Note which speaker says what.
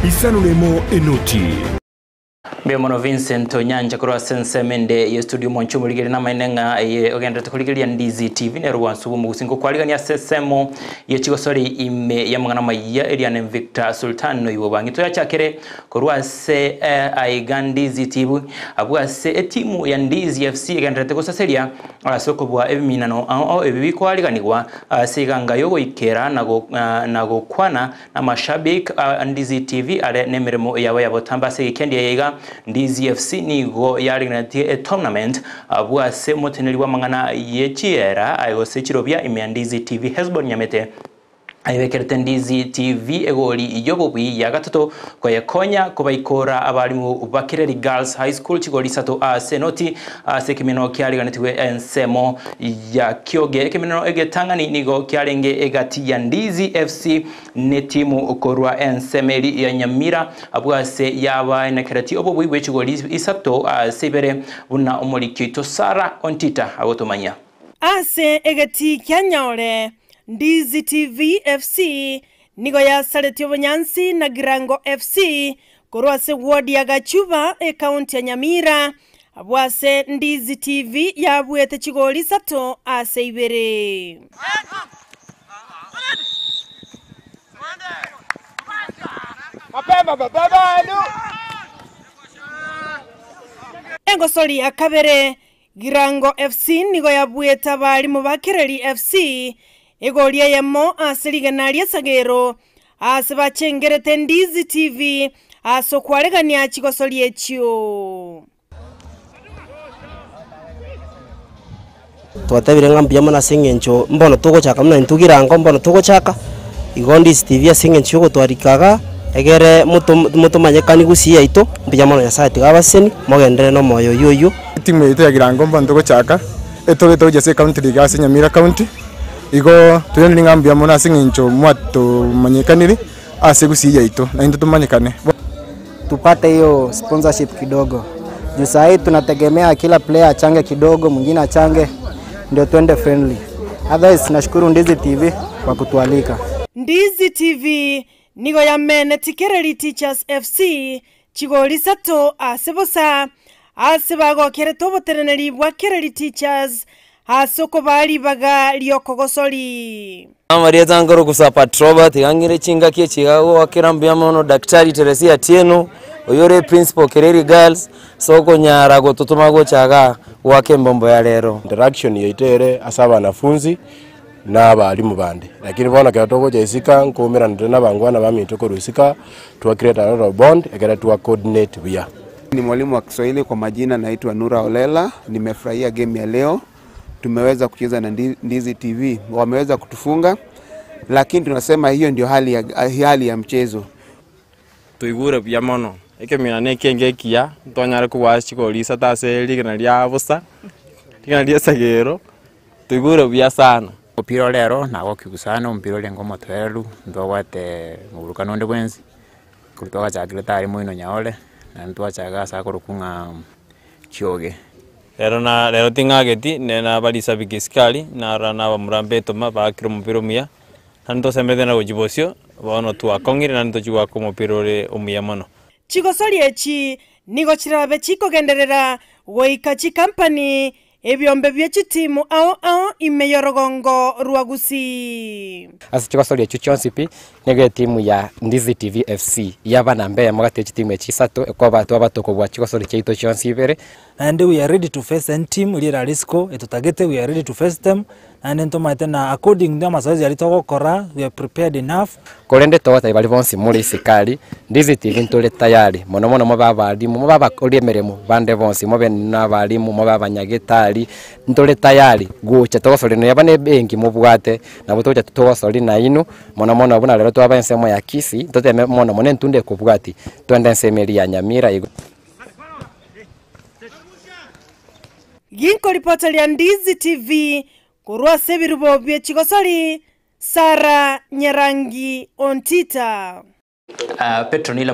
Speaker 1: Isano nemo enoti.
Speaker 2: Mbuya mono Vincent Onyancha korwa ase ensemo ende ye studio omonche omorigereria namaene ng'a eye ogendererete korigereria Ndizi TV nero bwansu bw'omogusi ngokwarigania ase ensemo ye chigosori ime y'amang'ana amayia eriane Victor Sultan oibo bang'e toyachakere korwa ase aiga Ndizi TV abwo ase etimu ya Ndizi FC egendererete gosaseria ase okobua ebiminano ao ao ebi bikoariganigwa ase iganga y'ogoikera na gokwana Namashabik a Ndizi TV are nemeremo yabo ya botambe ase egikendi eye iga, Ndizi FC nigo yaregeneretie etournament abwo ase omoteneneri bw'amang'ana ye chiera gose chirobia ime ya Ndizi TV Hesbon Nyamete ayebekerete Ndizi TV egori y'obobui ya gatato koyekonya kobaikora abalimu ba Kireri Girls High School chigori isato ase enoti ase ekemineno kiareganetigwe ensemo ya Kioge. Ekemineno egetang'ani nigo kiarenge egati ya Ndizi FC netimu korwa ensemo eri ya Nyamira abwo ase yabaenekeretie obobui bwe chigori isato ase ibere buna omoriki oito Sarah Ontita agotomanyia.
Speaker 3: Ase egetii kia Nyaore, Ndizi TV FC nigo yasaretie obonyansi na Girango FC korwa ase ward ya Gachuba, ekaunti ya Nyamira, abwo ase Ndizi TV yabuete chigori isato ase ibere. Engosori ya kabere, Girango FC nigo yabuete abarimu ba Kereri FC egori eyemo ase rigena ri'esagero Aase bachengerete Ndizi TV ase okwaregania chigosori echio.
Speaker 4: Twatebire ng'a mbuya mono ase eng'encho mbono togochaka buna intwe girango mbono togochaka, igo Ndizi TV ase eng'encho ya ogotwarika igaa, egere moto motomanyekani gusii yaito, mbuya mono Nyasaye tiga abaseseni, mogenderere na omoyo oywo oywo.
Speaker 5: Etimu yaito ya girango mbono togochaka, etobete gochia ase ecounty league ase Nyamira county. Igo toiranerie ng'a mbuya mono ase eng'encho mwatomanyekanire ase egusii yaito, naintwe tomanyekane.
Speaker 6: Tupate hiyo sponsorship kidogo juu saa hii tunategemea kila player achange kidogo, mwingine achange ndio tuende friendly. Otherwise nashukuru Ndizi TV kwa kutualika.
Speaker 3: Ndizi TV nigo yameneti Kereri Teachers FC chigori isato ase bosa, ase bagokerete oboteneneri bwa Kereri Teachers ase okobaa ribaga ri'okogosori.
Speaker 7: Amarieta nkorokwa Sapat Robert, iga ng'ire chingaki echi iga goakera mbuya mono Daktari Teresia Atieno, oyio ore principal Kereri Girls, ase okonyara gototoma gocha igaa goaka embombo ya rero.
Speaker 8: Interaction yaito ere ase abanafunzi na abalimu bande, lakini bono ekero togocha isiko nkoumerana tore na abangwana baminto korwa isiko, twa create a lot of bond ekere twa coordinate buya.
Speaker 9: Ni mwalimu wa Kiswahili kwa majina naitwa Nura Olela. Nimefurahia game ya leo. Tumeweza kucheza na Ndizi TV. Wameweza kutufunga lakini tunasema hiyo ndio hali ya, hali ya mchezo.
Speaker 10: Toigure buya mono, ekemina nekenge ekiya, ntonyare kobua chigori isato ase rigena ria bosa, rigena ria esagero, toigure buya sana.
Speaker 11: Omopira ore ero nagokigwa sana, omopira orenge omotoereru, ntobwate moburukano onde bwensi, korwa twagachakire tari moino nyaore, naende twachaka ase akorokwa ng'a chioge.
Speaker 10: Rero na rero ting'ageti, ne nabarisabiki isikari, narora nabamura mbetoma baakire omopira omuya, naende tosemberete na gochia bosio, bono twakong'ire naende tochia goaka omopira ore omuya mono.
Speaker 3: Chigosori echi nigo chirabe chikogenderera goika chikampani Ebiombe bie chitimu ao ao ime y'orogongo rwa Gusii.
Speaker 12: Ase chigosori echio chionsi pi, nigo etimu ya Ndizi TV FC yaba namba eyemo gati ye chitimu echi isato ekoba twaba tokobua chigosori chiaito chionsi ibere.
Speaker 13: Naende we are ready to face any team eria erare isiko etotagete we are ready to face them, naende ntomaete na according na amazoezi aria togokora we are prepared enough.
Speaker 12: Korende togotebia baria bonsi more isiko aria, Ndizi TV ntore tayari, mono mono mobe abalimu, mobe abakori emeremo bande bonsi, mobe nabalimu, mobe abanyagetari, ntore tayari gocha togosoria nonya buna ebenki mobwate, nabo togocha togosoria nainwe, mono mono buna rero twaba ensemo ya Kisii, toteme mono mono entunda ekobwatia, twende ensemo eria ya Nyamira igo.
Speaker 3: Ginkoripoteria Ndizi TV korwa ase ebirubo bie chigosori, Sarah Nyarangi Ontita.
Speaker 2: Petronila.